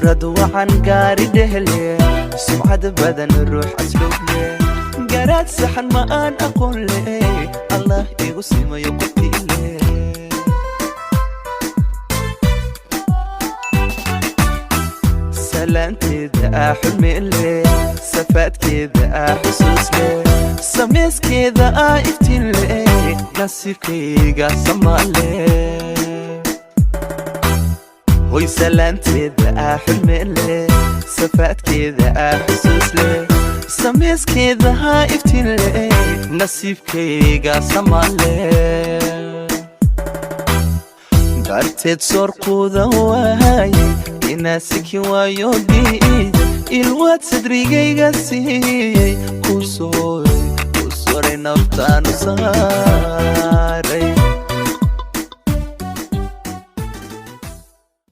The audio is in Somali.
Suurad wacan gaari dhehle, sumcad badan, ruux asluub leh, garaad saxan ma aan aqoon leh, Allah igu simayo qofkii leh. Salaanteeda aa xurmeen leh, safaadkeeda aa xusuus leh, samayskeeda aa iftiin leh, nasiibkayga samaale. Hoy, salaanteeda aa xurmeen leh, safaadkeeda aa xusuus leh, samayskeeda haa iftiin leh, nasiibkayga samaale. Darteed soorquuda waaye inaa siki waayo diid, ilwaad sadrigayga siiyey, ku soray naftaanu saaray.